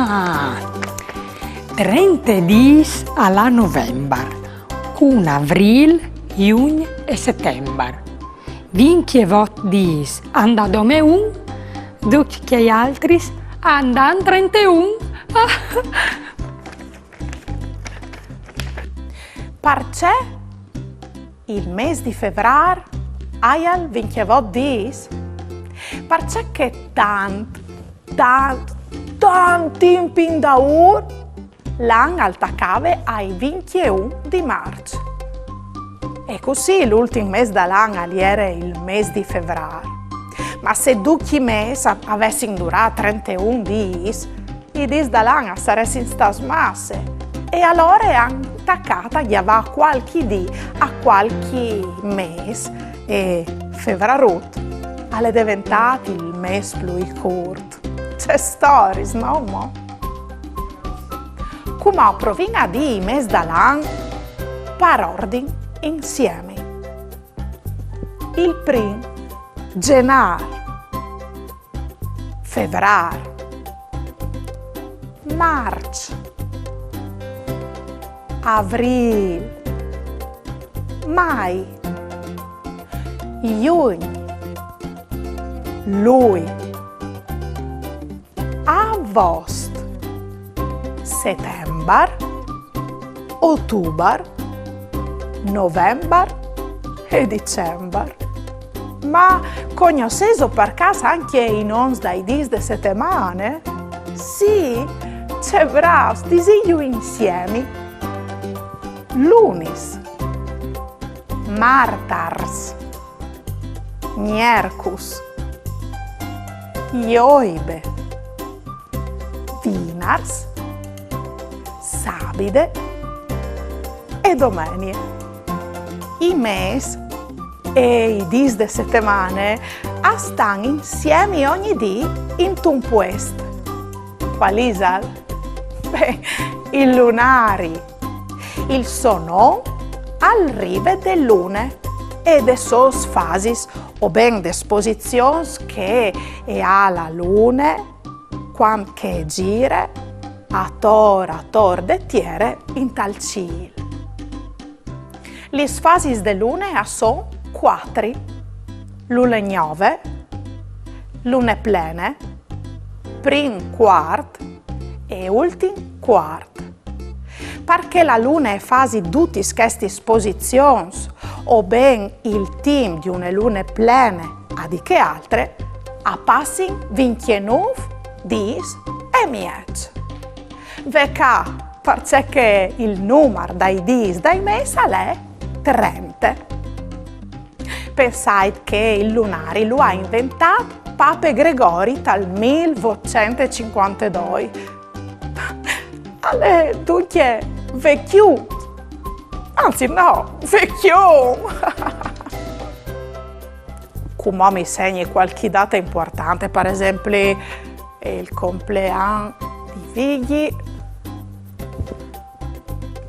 Ah, trente dîs al à Novembar, cun Avrîl, Jugn e Setembar. Vincjevot dîs a 'nd à dome un, ducj chei altris a 'nd àn trenteun. Parcè il mês di Fevrâr aial vincjevot dîs? Parcè che tant, tant, tant timp indaûr l'an al tacave ai vincjeun di Març. E cussì l'ultin mês dal an al jere il mês di Fevrâr. Ma se ducj i mês a, a vessin durât trenteun dîs, i dîs dal an a saressin stâts masse. E alore a àn tacât a gjavâ cualchi dì a cualchi mês e Fevrarut al è deventât il mês plui curt. Ce storiis, no mo? Cumò provìn a dî i mês dal an par ordin insiemi. Il prin, Zenâr. Fevrâr. Març. Avrîl. Mai. Jugn. Lui. Avost. Setembar. Otubar. Novembar e Dicembar. Ma cognossêso par câs ancje i nons dai dîs de setemane? Sì, ce brâfs, disìnju insiemi. Lunis, martars, miercus, joibe, vinars, sabide e domenie. I mês e i dîs de setemane a stan insiemi ogni dì intun puest. Cuâl isal? Beh, il lunari. Il so non al rive de lune e des sôs fasis, o ben des posizions che e à la lune cuant che e zire ator ator de tiere intal cîl. Lis fasis de lune a son cuatri: lune gnove, lune plene, prin cuart e ultin cuart. Par che la lune e fasi dutis chestis posizions, o ben il timp di une lune plene a di chê altre, a passin vincjenûf dîs e mieç. Ve ca, parcè che il numar dai dîs dai mês al è trente. Pensait che il lunari lu à inventât pape Gregori tal mil votcent e cincuantedoi. Al è duncje vecjun. Anzit no, vecjun! Cumò mi segni cualchi date impuartante, par esempli il complean di Vigji.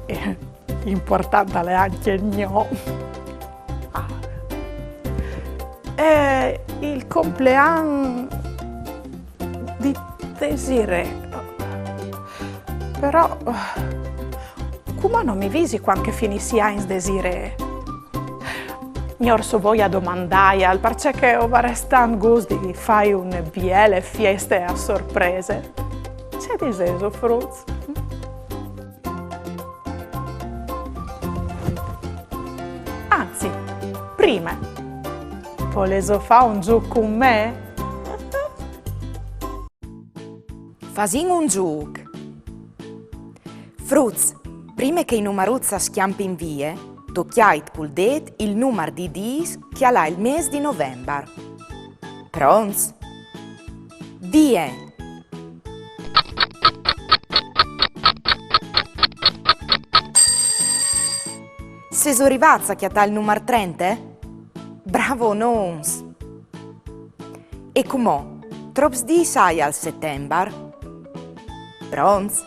Eh, impuartant al è ancje il gno. Ah. Eh, il complean di Desirée. Però, cumò no mi visi cuant che e finìs i agns Desirée. Gnor, o voi a domandâial, parcè che o varès tant gust di fâi une biele fieste a sorprese. Ce disêso, fruts? Anzit, prime, volêso fâ un zûc cun me? Fasìn un zûc. Fruts, prime che i numaruts a scjampin vie, tocjait cul dêt il numar di dîs che al à il mês di Novembar. Pronts? Vie! Sêso rivâts a cjatâ il numar trente? Bravonons! E cumò, trops dîs aial Setembar? Pronts?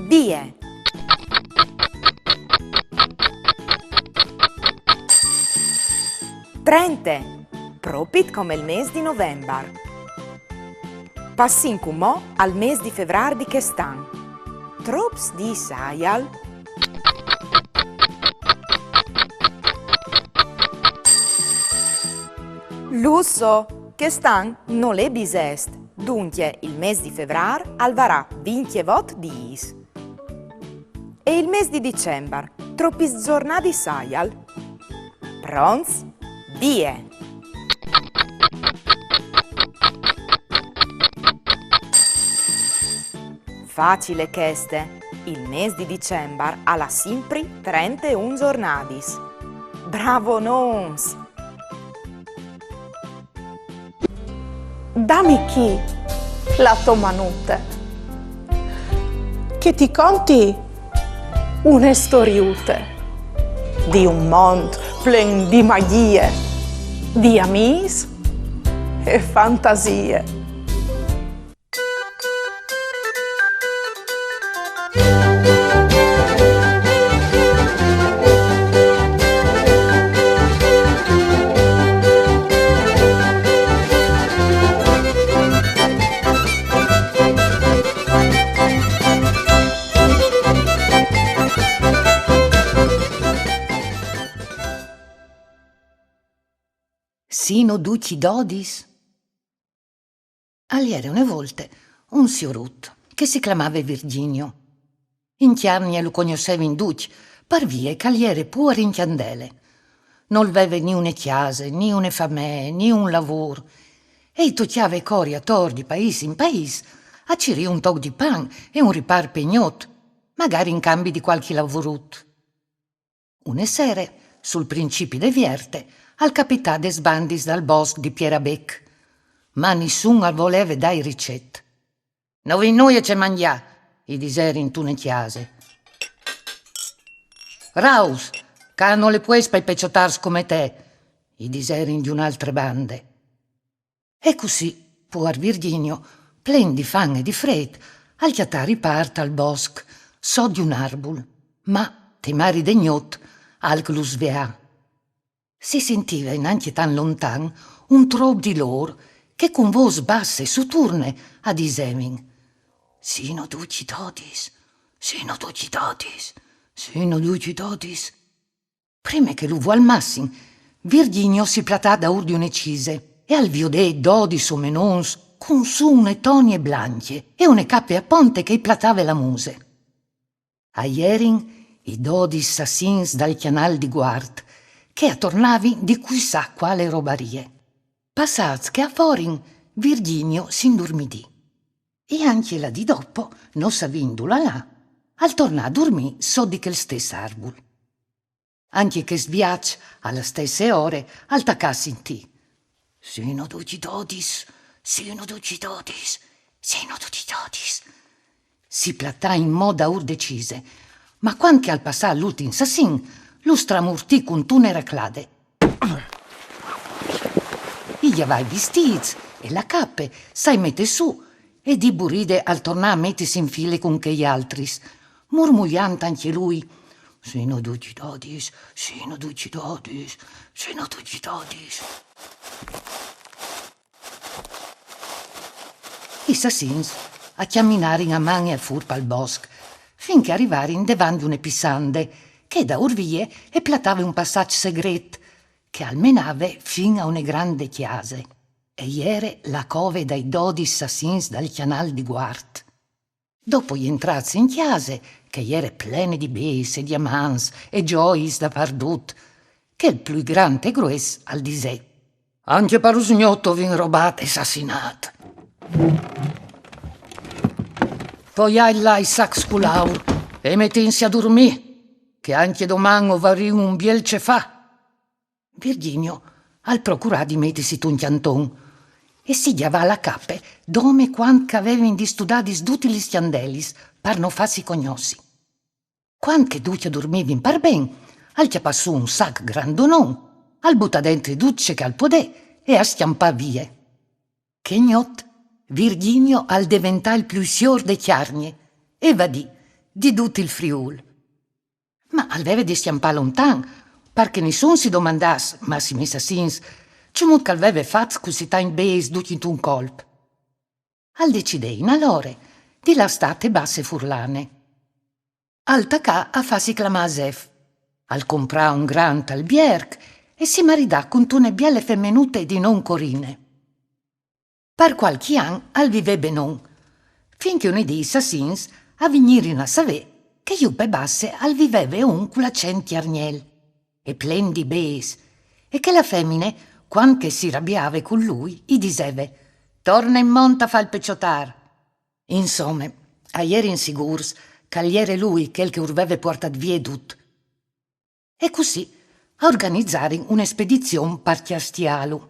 Vie! Trente! Propit come il mês di Novembar. Passìn cumò al mês di Fevrâr di chest an. Trops dîs aial? Lu so, chest an nol è bisest, duncje il mês di Fevrâr al varà vincjevot dîs. E il mês di Dicembar, tropis zornadis aial? Pronts? Vie! Facile cheste. Il mês di Dicembar al à simpri trenteun zornadis. Bravonons! Dami chi la tô manute, che ti conti une storiute di un mont plen di magjie, di amîs e fantasie. Sino ducj dodis? Al jere une volte un siorut che si clamave Virginio. In Cjargne lu cognossevin ducj, par vie che al jere puar in cjandele. Nol veve ni une cjase, ni une famee, ni un lavôr. E i tocjave cori ator di paîs in paîs a cirî un toc di pan e un ripâr pe gnot, magari in cambi di cualchi lavorut. Une sere, sul principi de vierte, al capità des bandis dal bosc di Pierabec. Ma nissun al voleve dâi ricet. «No vin nuie ce mangjâ», i diserin intune cjase. «Raus, ca nol è puest pai peçotârs come te», i diserin di une altre bande. E cussì, puar Virginio, plen di fam e di frêt, al cjatà ripâr tal bosc, sot di un arbul, ma, te mari de gnot, alc lu sveà. Si sintive nancje tant lontan un trop di lôr che cun vôs basse e suturne a disevin: «Sino ducj dodis, sino ducj dodis, sino ducj dodis.» Prime che lu vualmassin, Virginio si platà daûr di une cise e al viodè dodis omenons cun sù une tonie blancje e une cape a ponte che i platave la muse. A jerin i dodis sassins dal Cjanâl di Guart, che a tornavin di cui sa cuale robarie. Passâts che a forin, Virginio si indurmidì. E ancje la dì dopo, no savint dulà lâ, al tornà a durmî sot di chel stes arbul. Ancje chest viaç, a la stesse ore, al tacà a sintî: «Sino ducj dodis, sino ducj dodis, sino ducj dodis.» Si platà inmò daûr de cise, ma cuant che al passà l'ultin sassin, lu stramurtì cuntune raclade. I gjavà i vistîts e la cape, sai metè sù, e di buride al tornà a metisi in file cun chei altris, murmuiant ancje lui: «Sino ducj dodis, sino ducj dodis, sino ducj dodis.» I sassins a cjaminarin a man e a fûr pal bosc, fin che a rivarin devant di une pissande, che daûr vie e platave un passaç segret, che al menave fin a une grande cjase. E jere la cove dai dodis sassins dal Cjanâl di Guart. Dopo jentrâts in cjase, che e jere plene di bêçs e diamants e gjoiis dapardut, chel plui grant e grues al disè: «Ancje par usgnot o vin robât e sassinât. Poiait là i sacs cul aur e metìnsi a durmî, che ancje doman o varìn un biel ce fâ.» Virginio al procurà di metisi tun cjanton e si gjavà la cape dome cuant che a vevin distudadis dutis lis cjandelis par no fâsi cognossi. Cuant che ducj a durmivin par ben, al cjapà sù un sac grandonon, al butà dentri dut ce che al podè e al scjampà vie. Chê gnot, Virginio al deventà il plui siôr de Cjargne e vadì di dut il Friûl. Ma al veve di scjampâ lontan, par che nissun si domandàs, massime i sassins, cemût che al veve fat cussì tancj bêçs ducj intun colp. Al decidè inalore di lâ a stâ te Basse Furlane. Al tacà a fâsi clamâ Zef. Al comprà un grant albierc e si maridà cuntune biele femenute di non Corine. Par cualchi an al vivè benon, fin che une dì i sassins a vignirin a savê che jù pe Basse al viveve un cul acent cjargnel e plen di bêçs, e che la femine, cuant che si rabiave cun lui, i diseve: «Torne in mont a fâ il peçotâr.» Insome, a jerin sigûrs che al jere lui chel che ur veve puartât vie dut. E cussì a organizarin une spedizion par cjastiâlu.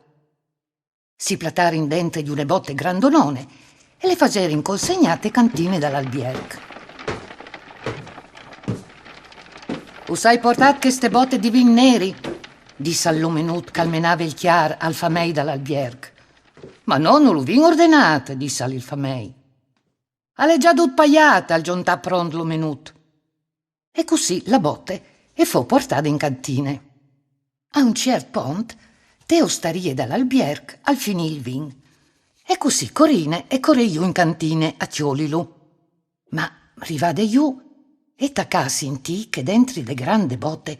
Si platarin dentri di une bote grandonone e le faserin consegnâ te cantine dal albierc. «Us ai puartât cheste bote di vin neri», dissal l'omenut che al menave il cjar al famei dal albierc. «Ma no, no lu vin ordenât», dissal il famei. «Al è za dut paiât», al zontà pront l'omenut. E cussì la bote e fo puartade in cantine. A un ciert pont, te ostarie dal albierc al finì il vin. E cussì Corine e corè jù in cantine a cjolilu. Ma, rivade jù, e tacà a sintî che dentri de grande bote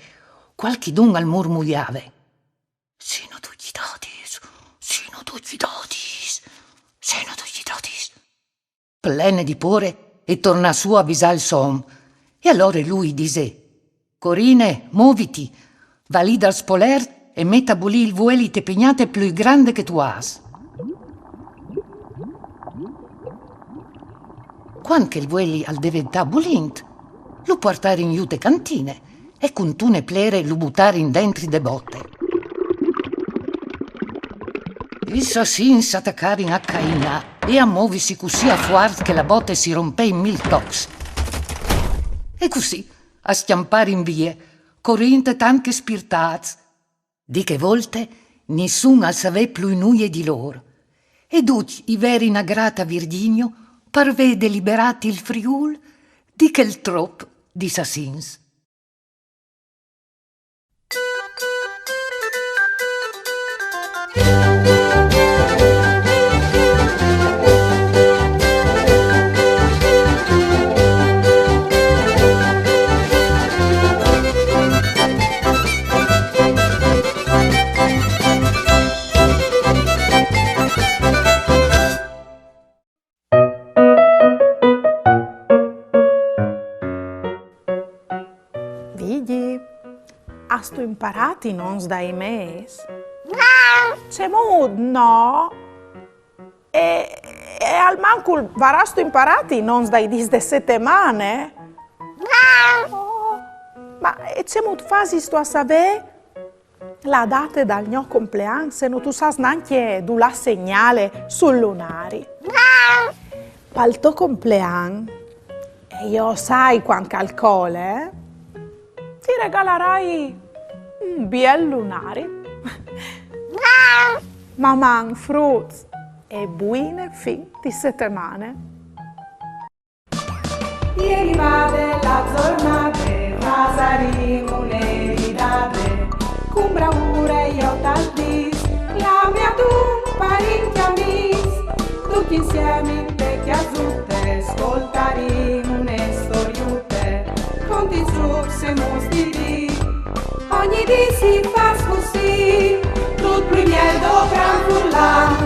cualchidun al murmuiave: «Sino ducj dodis, sino ducj dodis, sino ducj dodis.» Plene di pôre, e tornà sù a visâ il so om. E alore lui i disè: «Corine, moviti, Va li dal spolert e met a bulì il vueli te pignate plui grande che tu âs. Cuant che il vueli al deventà bulint, lu puartarin jù te cantine e cuntune plere lu butarin dentri de bote. I sassins a tacarin a cainâ e a movisi cussì a fuart che la bote si rompè in mil tocs. E cussì a scjamparin vie, corint tant che spirtâts. Di chê volte nissun al savè plui nuie di lôr. E ducj i verin agrât a Virginio par vê deliberât il Friûl di chel trop di sassins. Vigji, âstu imparât i nons dai mês? Cemût no? E, e almancul varâstu imparât i nons dai dîs de setemane? Oh, ma e cemût fasistu a savê la date dal gno complean se no tu sâs nancje dulà segnâle sul lunari? Pal to complean, e jo o sai cuant che al cole, eh? Ti regalarai un biel lunari. Maman, fruts, e buine fin di setemane. E rivade la zornade, fasarìn une ridade, cun braure jo tal dîs, clamìn adun parint e amîs, ducj insiemi inte cjasute, scoltarìn une storiute, contint sul semus di dì. Ogni dì si fâs cussì, dut plui biel dopran furlan,